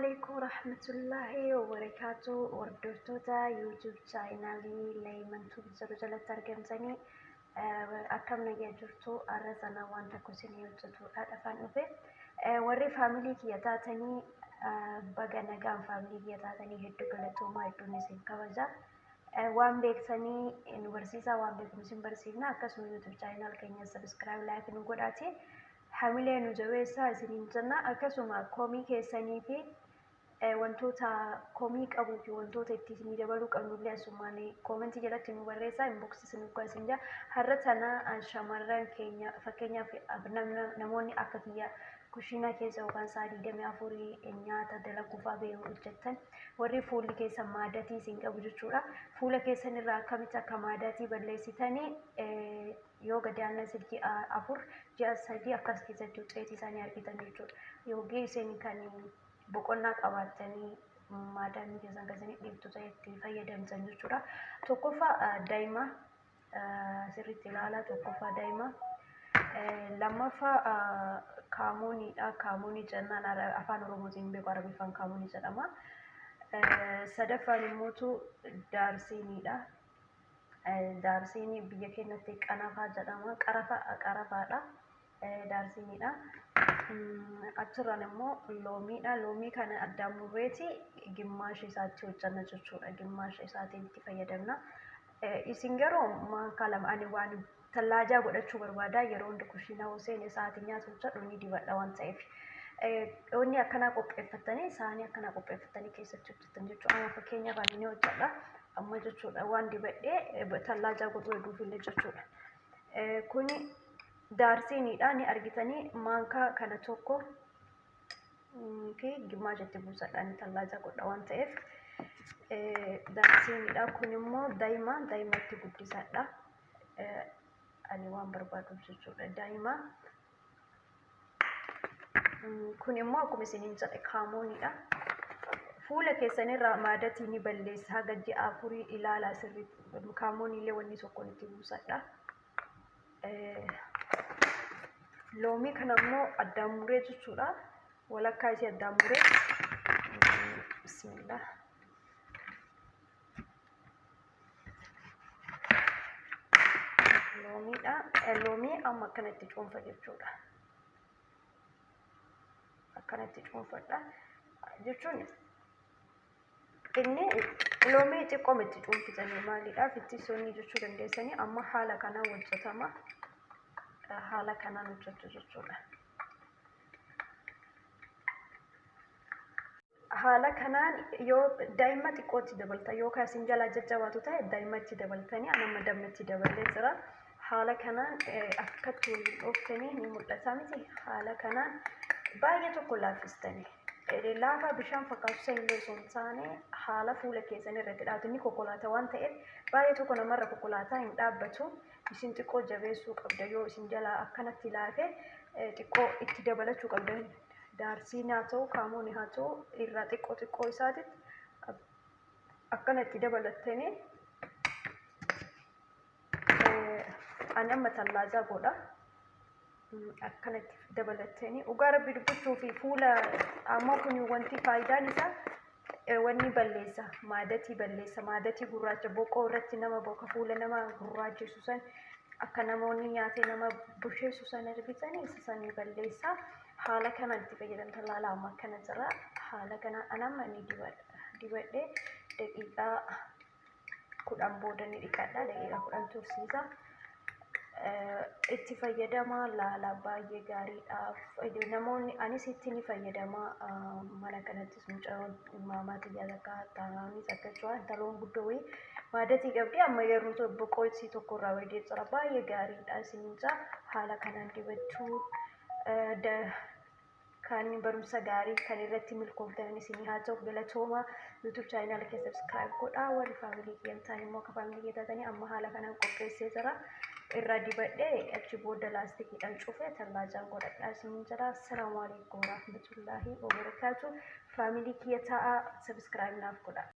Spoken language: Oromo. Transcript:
Alaikum warahmatullahi wabarakatuh. Hordoftoota YouTube chaanaalii Leeyiman Tuub jedhu jalatti argamtanii akkam nagaa jirtu? Har'a sana waan tokko isinii hojjetudha dhafaan dhufe. Warri faamilii kiyya taatanii, baga nagaan faamilii kiyya taatanii, hedduu galatoomaa, hedduun isin kabaja. Waan beektanii nu barsiisaa, waan beeknu isin barsiifna. Akkasuma YouTube channel keenya subscribe, like nu godhaati. Hamilee nu jabeessaa isiniin jenna. Akkasuma komii keessanii fi wantoota komii qabuu fi wantoota itti isinii dabaluu qabnu illee asumaan koomentii jalatti nu barreessaa, inboxii isin dhugaa isin jaa. Har'a tana shamarran keenya, fakkeenyaaf namoonni akka kiyya kushiinaa keessa yookaan sa'a 24 nyaata dalaguufaa bahee hojjettan, warri fuulli keessan maadatii isin qabu jechuudha. Fuula keessan irraa akkamitti akka maadatii balleessitanii yoo gadi aannan ji'a 4, ji'a 3 akkas keessatti wuxeetii isaanii argitan jechuudha. Yookiin isin kan boqonnaa qabaattanii maadaan keessan kan isin dhiiftu ta'e itti fayyadamtan jechuudha. Tokkoffaa daa'ima, sirriitti ilaalaa, tokkoffaa daa'ima. Lammaffaa kaamuuniidha. Kaamuunii jennaan afaan Oromootiin beeku, Arabiffaan kaamuunii jedhama. Sadaffaan immootu daarsiiniidha. Daarsiinii biyya keenyatti qanafaa jedhama. Qarafa, qarafaadha. Daarsiiniidha. Achirraan immoo loomiidha. Loomii kana addaan murreeti gimmaasha isaatti hojjanna jechuudha. Gimmaasha isaatiin itti fayyadamna. Isin garuu maankaa 2, ani waan tallaajaa godhachuu barbaada. Yeroo hundi kushiinaa hoseen sa'aatii nyaata hojjedhu ni dibadha waan ta'eef. Wanni akkanaa qopheeffattanii, saanii akkanaa qopheeffattanii keessatti hojjettan jechuudha. Amma fakkeenyaaf ani ni hojjedha amma jechuudha, waan dibadhee tallaajaa godhuu hedduufillee jechuudha. Kuni daarsiiniidha, ni argitanii, maankaa kana tokko fi gimmaasha itti buusadha, inni tallaajaa godha waan ta'eef. Daarsiiniidha. Kun immoo daa'ima, daa'ima itti guddisadha. Ani waan barbaaduuf jechuudha daa'ima. Kun immoo akkuma isiniin jedhe kaamooniidha. Fuula keessanirraa maadatii ni balleessa haga ji'a 4 ilaalaa sirriitti. Kaamooniillee wanni tokkoon itti buusadha. Loomii kana immoo addaan muree jechuudha. Walakkaa isii addaan muree. Bismillah. Loomiidha. Loomii amma akkanatti cuunfa jechuudha. Akkanatti cuunfadha. Jechuun inni loomii xiqqooma itti cuunfitanii maaliidhaaf itti sonnii jechuu dandeessanii. Amma haala kanaan hojjetama. Haala kanaan hojjettu jechuudha. Haala kanaan yoo daa'ima xiqqootti dabalta yookaan isin jalaa jajjabaatu ta'e daa'ima itti dabaltanii, ani amma damma itti dabalee jira. Haala kanaan akkatti waliin dhooftanii ni mul'ata miti? Haala kanaan baay'ee tokko laaffistanii. Laafaa bishaan fakkaatu san illee osoo hin taane, haala fuula keessan irratti dhaabatu inni kokolaataa waan ta'eef baay'ee tokko namarra kokolaataa hin dhaabbatu. Isin xiqqoo jabeessuu qabda, yoo isin jalaa akkanatti laafe xiqqoo itti dabalachuu qabda. Daarsiin haa ta'u, kaamuun haa ta'u, irraa xiqqoo xiqqoo isaatitti akkana itti dabalattanii. Ani amma tallaajaa godha. Akkanatti dabalattanii, dhugaa rabbi dubbachuu fi fuula amma kun wanti faayidaan isaa wanni balleessa, maadatii balleessa, maadatii gurraacha boqoo irratti nama boka fuula nama gurraachisu san, akka namoonni nyaatee nama busheessu san argitanii, isa san ni balleessa. Haala kanaan itti fayyadamtan laala, amma akkana jira. Haala kanaan ani amma ni dibadha. Dibadhee daqiiqaa 10 booda ni dhiqadha. Daqiiqaa 10 tursiisa. Itti fayyadamaa laala, baay'ee gaariidha. Namoonni anis itti ni fayyadama. Mana kanattis mucayoon maamaa tiyyaa takka taa'anis akka jechuudha. Intaloon guddoo wayii maadatii qabdi. Amma yeroo boqoo isii tokko irraa wayii jira. Baay'ee gaariidha isiniin jaa, haala kanaan dibachuu kan barumsa gaarii kan irratti milkooftan isinii haa ta'u. Galatooma. YouTube channel kee subscribe godhaa. Warri faamilii kiyyan ta'an immoo akka faamilii kee taatanii, amma haala kanaan qopheessee jira. Irraa dibadhee achi booda laastikiidhaan cufee tallaajaan godhadhaa isiniin jedha. Assalaamu alaikum warahmatullaahi wabarakaatu. Faamilii kiyya ta'a, subscribe naaf godhaa.